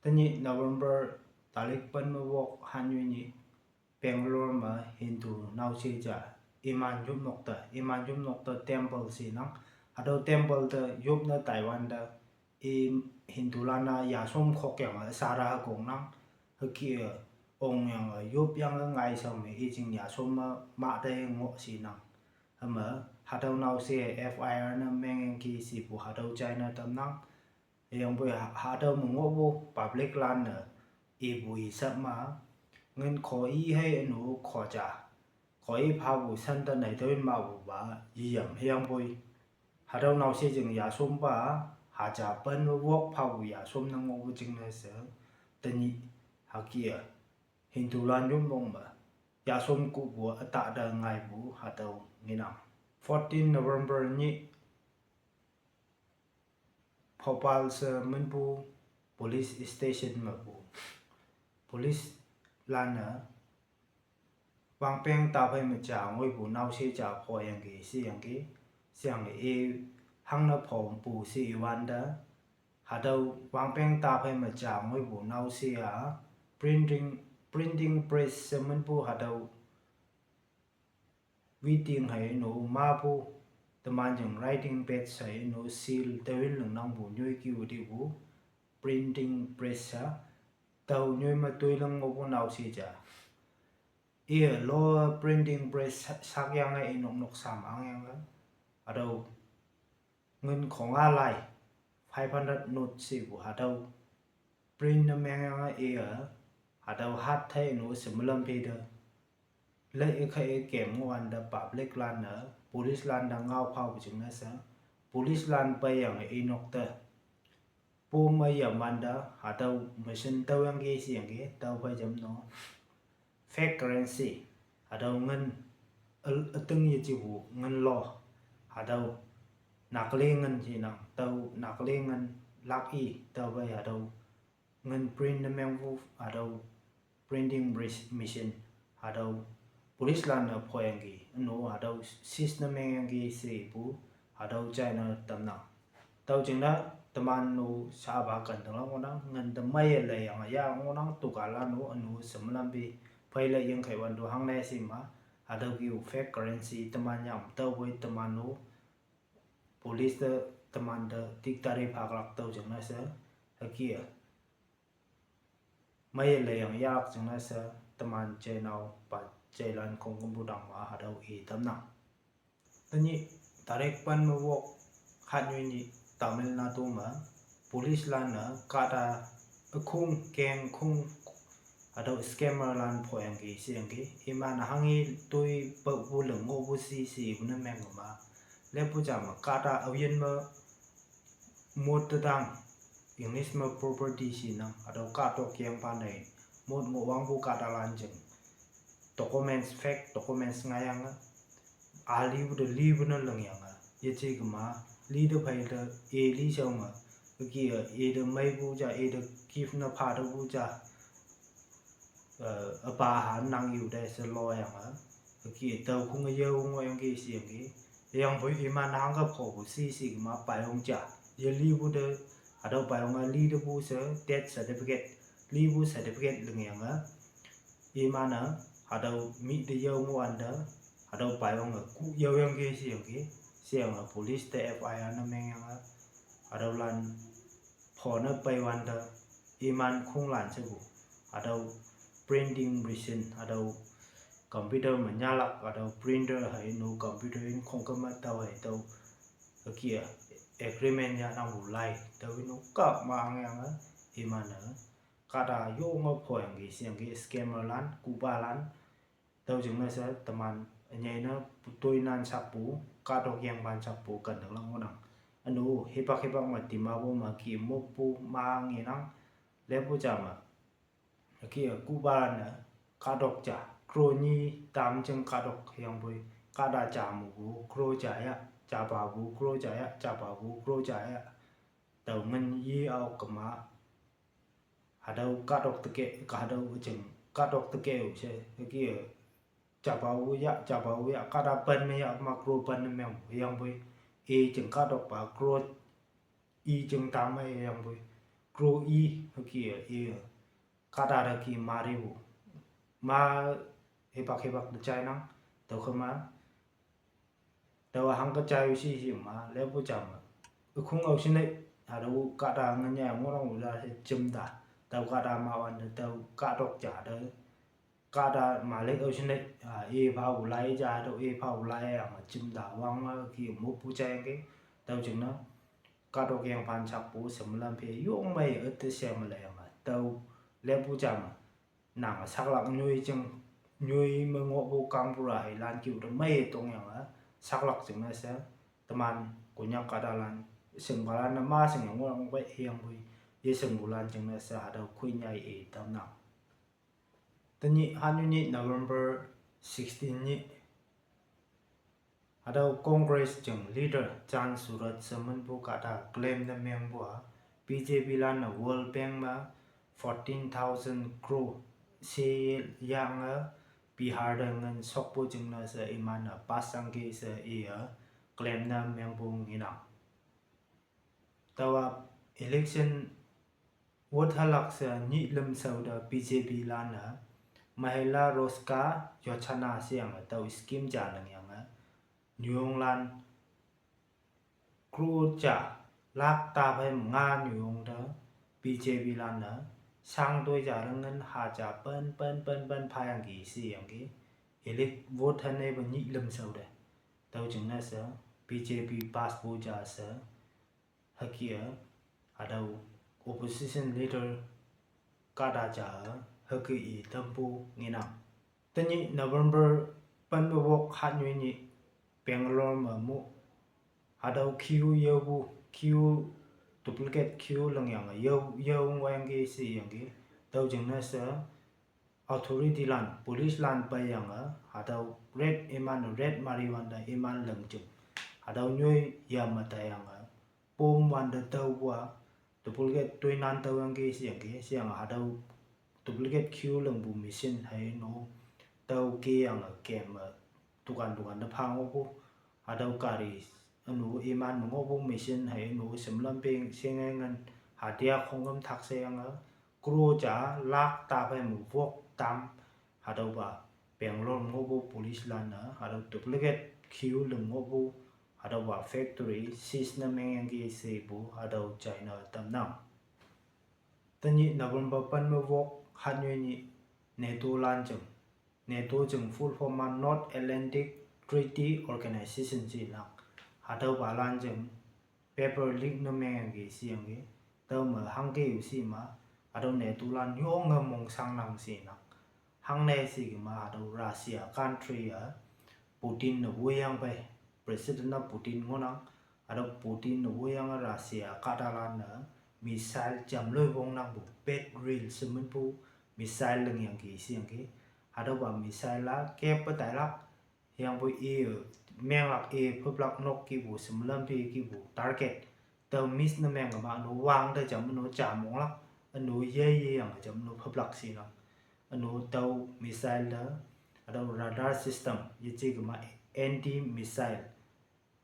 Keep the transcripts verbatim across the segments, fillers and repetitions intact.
Tenyih November talik pen me wok hanyu nyih Bangalore me Hindu naoshih ja iman yupnok te, iman yupnok te temple si nang. Hatüo temple te yupne taiwan te i Hindu lan-a yasum khok yang sara kong nang. Hüke ong yang yup yang ngai shao me i jing yasum me ma te ngoh si nang. Hüme hatüo naoshih F I R ne mengyangki shipu hatüo china tamnang. Hüyangpoi ha-, hatüo me ngohpu public lan-e ipu i sap ma, ngin kho i hei ünu kho ja. Kho i phapu sentence hei tüo in mapu pa yiyam hüyangpoi. Hatüo naoshih jing yasum pa, haja pen me wok phapu yasum ne ngohpu jingne she, tenyih hüke-a Hindu lan yupnok me yasum kuhpu ütah te ngaipu hatüo ngenang. Fourteen November nyih Bhopal she minpu police station mepu police lan-e wangpeng taphei me ja ngoipu naoshih ja phoyangki sheyangki, sheyange i hangne phongpu she iwante, hatüo wangpeng taphei me ja ngoipu naoshih-a printing, printing press she minpu hatüo witing hei no mapu, teman jing writing pad hei no seal tewin lingnangpu nyoi kiu tipu printing press-a tao nyoi me toi ling ngohpu naoshih ja. Iye lo printing press sak yange inok nok sam angyange, hatüo ngin khonga lai five hundred note shepu hatüo print ne mengyange iye, hatüo hat thei no she melam phe te lei i khe i kem ngohwante public lan-e police lan te ngao phaopu jingne she, police lan peiyange inok te pom me yamwante hatüo machine tüoyangki sheyangki tüophei jam no fake currency, hatüo ngin, ü-, üting yejepu ngin lo, hatüo nakli ngin jinang, tüo nakli ngin lak i, tüophei hatüo ngin print ne mengpu, hatüo printing machine, hatüo police lan-e phoyangki, üno hatüo seize ne mengyangki shepu, hatüo china tamnang. Tüo jingne teman no shapa ken tenglak ngohnang, ngin te meiye leiyange ya ngohnang, tukalan no üno she melam phe, phei le yengkhei wan to hangne shi ma, hatüo kiu fake currency teman yam tüopoi teman no police te teman te diktari phaklak tüo jingne she, hüke-a meiye leiyang yahlak jingne she, teman jeinao pa jeilan khongkümpu dang ma hatüo i tamnang. Tenyih tarik pen me wok, hatnyoi nyih Tamil Nadu me police lan-e kahta ükhong keng khong hatüo scammer lan phoyangki sheyangki, iman hanghe toi paopu ling ngohpu shi shepu ne mengma. Lepu ja me kahta aoyin me mot te tang, English me property shinang, hatüo kahtok yengpan hei mot ngohwangpu kahtalan jing documents, fake documents ngaiyange, alipu te lipu ne lingyange, yeje kema li te phei te, i li shao me, hüke-a i te meipu ja, i te gift ne pha tepu ja, eh, üpa ha nang yu te she loyange, hüke tüo khong yao ngohyangki sheyangki, hüyangpoi iman hangke phopu shi shi kema payong ja, ye lipu te, hatüo payong-a li tepu she death certificate, lipu certificate lingyange, iman-e hatüo mih te yao ngohwante, hatüo payong-e ku yaoyangki sheyangki, sheyange police te F I R ne mengyange, hatüolan phone peiwante, iman khonglan shepu, hatüo printing machine, hatüo computer me nyahlak, hatüo printer hei no computer in khongküm me tao hei tüo, hüke-a agreement yahnangpu lai tüo i no kak ma angyange, iman-e kahta yonge phoyangki sheyangki scammer lan, kupalan, tüo jingne she teman ünyei ne pu toi nan sakpu, kahtok yengpan sakpu ken tenglak ngohnang. Üno hipak hipak me Dimapur me ki moppu ma ngenang, lepu ja me, hüke-a kupalan-e kahtok ja, crore nyi tam jing kahtok hüyangpoi, kahta ja mepu crore ja ya, ja papu crore ja ya, ja papu crore ja ya, tüo ngin ye ao kema, hatüo kahtok teke, hatüo jing kahtok teke-o she, hüke-a ja papu ya, ja papu ya, kahta pen me ya ma crore pen ne meng, hüyangpoi i jing kahtokpa crore i jing tam me hüyangpoi kro i hüke i kahta te ki mari pu. Ma hipak hipak te jainang, tüokhema tao hangke jai-o shi shi ma, lepu ja me. Ükhung ao shinei, hatüo kahta ngin ya ngohnang ula she jimta. Tao kahta ma wante, tao kahtok ja te. Kahta malik ao shinei, a, ipha ulai ja, tüo ipha ulai yang jimta wang ma ki mopu jayangki. Tüo jingne, kahtok yengphan shakpu, semlam phe yong mei üte she me le yang, tüo lepu ja me. Nange saklak nyoi jing, nyoi me ngohpu kangpura hei lan kiu te mei tongyange, saklak jingne she, teman Konyak kahtalan, shingpalan-e ma shing ngohnang pei hüyangpoi, yeshingpulan jingne she hatüo khoinyai i tamnang. Tenyih hanyu nyih November sixteen nyih, hatüo Congress jing leader Jan Surat she minpu kahta claim ne mengpu-a, B J P lan-e World Bank me fourteen thousand crore she yange Bihar te ngin shokpu jingne she iman-e pass angki she iye claim ne mengpu ngenang. Tüowa election vote halak she nyih lüm shao te B J P lan-e Mahila Rozgar Yojana sheyange tüo scheme ja nengyange nyuyonglan crore ja, lakh taphei nga nyuyong te B J P lan-e shang toi ja te ngin ha ja pen pen pen pen phayangki sheyangki. Elect vote haneipe nyih lüm shao te. Tüo jingne she B J P pass pu ja she hüke-e, hatüo opposition leader kahta ja-e hüke i tampu ngenang. Tenyih November pen me wok hatnyu nyih Bangalore me mu, hatüo Q yaopu, Q duplicate Q lingyange yao, yao ngohyangki sheyangki. Tüo jingne she authority lan, police lan peiyange, hatüo raid iman raid mari wante iman lingjing. Hatüo nyoi yame taiyange, pom wante tüopu-a, duplicate toinan tüoyangki sheyangki, sheyange hatüo duplicate Q lingpu machine hei no, tüo keyange kem me, dukan dukan te pha ngohpu, hatüo gari, ünu iman me ngohpu machine hei no, semlam peng shengengen, hadia khongküm thak sheyange, crore ja, lakh taphei me wok tam, hatüopa, Bangalore ngohpu police lan-e, hatüo duplicate Q ling ngohpu, hatüopa factory seize ne mengyangki shepu, hatüo china tamnang. Tenyih November pen me wok hatnyu nyih NATO lan jing. NATO jing full form ma North Atlantic Treaty Organization shinang. Hatüopa lan jing paper leak ne mengyangki sheyangki. Tüo me hangke-u shi ma, hatüo NATO lan yonge mongshangnang shinang. Hangne shikema hatüo Russia country-e, Putin ne woiyang pei, President-a Putin ngohnang, hatüo Putin ne woiyange Russia kahtalan-e missile jamloi wongnangpu, Patriot she minpu missile lingyangki sheyangki, hatüopa missile-a keppe tailak, hüyangpoi i, menglak i, phüplak nok kipu, semlam phe kipu, target, tüo miss ne mengkema, ünu wang te jam, ünu jam onglak, ünu ye yeyange jam, ünu phüplak shinang. Ünu tüo missile te, hatüo radar system, yeje kema anti missile,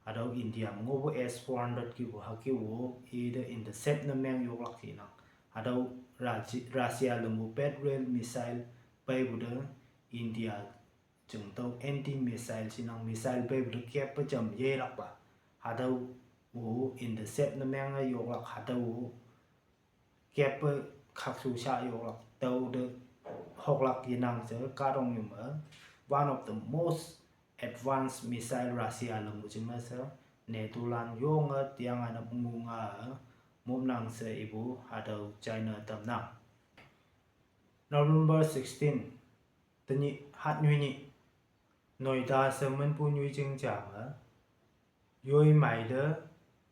hatüo India me ngohpu S four hundred kipu hüke-o, ite intercept ne meng yoklak shinang. Hatüo Russi-, Russia lingpu Patriot missile peipu te India jing tüo anti missile shinang missile peipu te keppe jam yelakpa. Hatüo-o intercept ne menge yoklak hatüo-o keppe khakshu sha yoklak tüo te hoklak yenang she kahtoknyu me one of the most advanced missile Russia lingpu jingne she NATO lan yonge tiange nap ngunga mopnang she ipu hatüo china tamnang. November sixteen, tenyih hatnyu nyih, Noida she minpu nyoijing ja me, yoi mei te,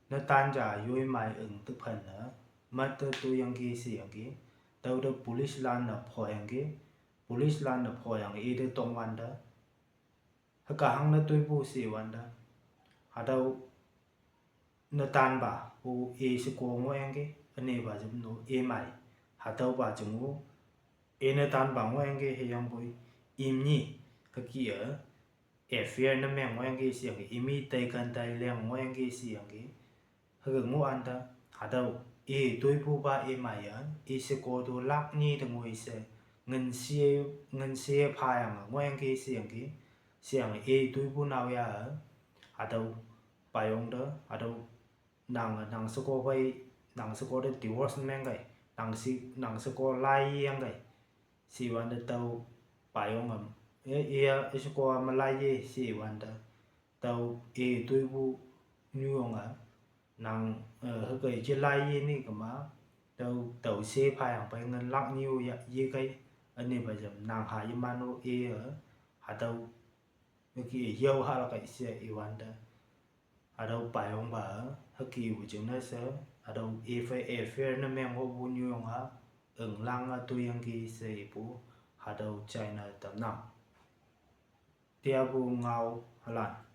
netan ja yoi mei ing tephan ne, mat te toiyangki sheyangki, tüote police lan-e phoyangki, police lan-e phoyange ite tongwante, hüke hangne toipu shewante, hatüo netanpa-o i sheko ngohyangki, ünepa jam no i mei, hatüopa jing-o i netanpa ngohyangki hüyangpoi, imni, hüke-e, affair ne meng ngohyangki sheyangki, imi taikan taileng ngohyangki sheyangki, hüke ngohwante, hatüo I toipupa i maiye, i sheko tu lak nyi te ngoi she, ngan she, ngan she phayange ngohyangki sheyangki, sheyange i toipu naoya, hatüo, payong te, hatüo, nang, nang sheko phei, nang sheko te divorce mengkei, nang she, nang sheko laiyangkei. Shiwante tao, payong am, e, iya, sheko me laiye, shiwante. Tao, i toipu nyuyonge, nang, eh, hüke yelaiye ni kema, tao, tao she phayang phei ngan lak nyi-o ya, yekei, ünepa jam nang ha yeman-o i, eh, hatüo, hüke yao halak kei she iwante. Hatüo payongpa, hükepu jingne she, hatüo i phei affair ne meng hopu nyuyong-a, ünglang-a toiyangki she ipu, hatüo china tamnang. Teapu ngao halan.